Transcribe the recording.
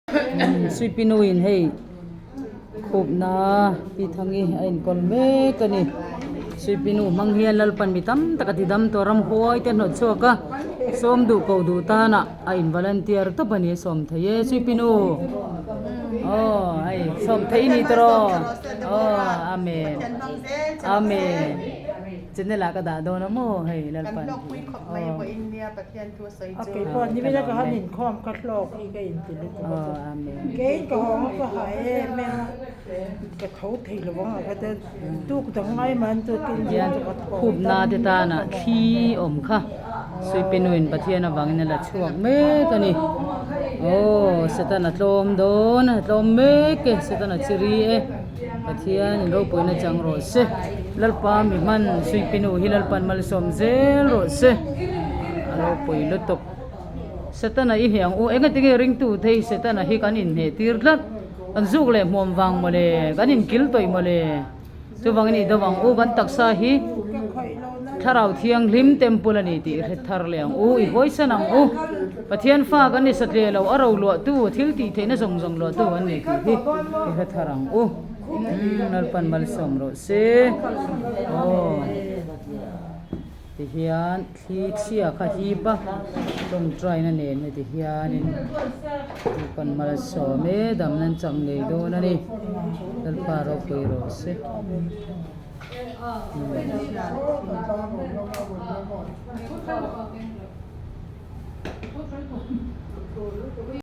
Suipinu in hei khupna pi thangi a inkawl mek a ni suipinu hmang hian lalpan mi tam tak a ti dam tawh ramhuai te a hnawt chhuak a sawm duh ko duh tan ah a in volunteer tawp a ni a sawm thei e suipinu aw hei sawm theih a ni tawh aw amen amen channel ah ka dah dawn a maw hei lalpan aw. A kei pawh ni vela ka han inkhawm ka hlawk hi ka inti lutuk a chu. Keiin ka hawng a ka ha em em a, ka tho thei lo ang a ka ti a, tuk dang ngai mah an chu tin Hian chu ka tho khupna te tana thli awm kha Suipinuin Pathian avangin a la chhuak mek a ni. Aw Setana tlawm dawn a tlawm mek e Setana chiri e Pathian in ropuina chang rawh se. Lalpa mi hman Suipinu hi Lalpan malsawm zel rawh se. A ropui lutuk. Setana i hneh ang u. Engati nge ringtu te hi Setana hi kan inhneh tir tlat. Kan zuk leh hmuam vang mawle, kan inkil tawih mawle. Chuvangin i do ang u, kan taksa hi Thlarau Thianghlim temple a ni tih i hre thar leh ang u, i hawisan ang u. Pathian fa kan ni satliah lo, a ro luahtu, thil tih theihna zawng zawng luahtu an ni tih hi i hre thar ang u. Umm Lalpan malsawm rawh se. Aw. Tihian thli chhia kha hip a, tawngtaina nen heti hianin Lalpan malsawm e, damna an chang ngei dawn a ni. Lalpa ropui rawh se.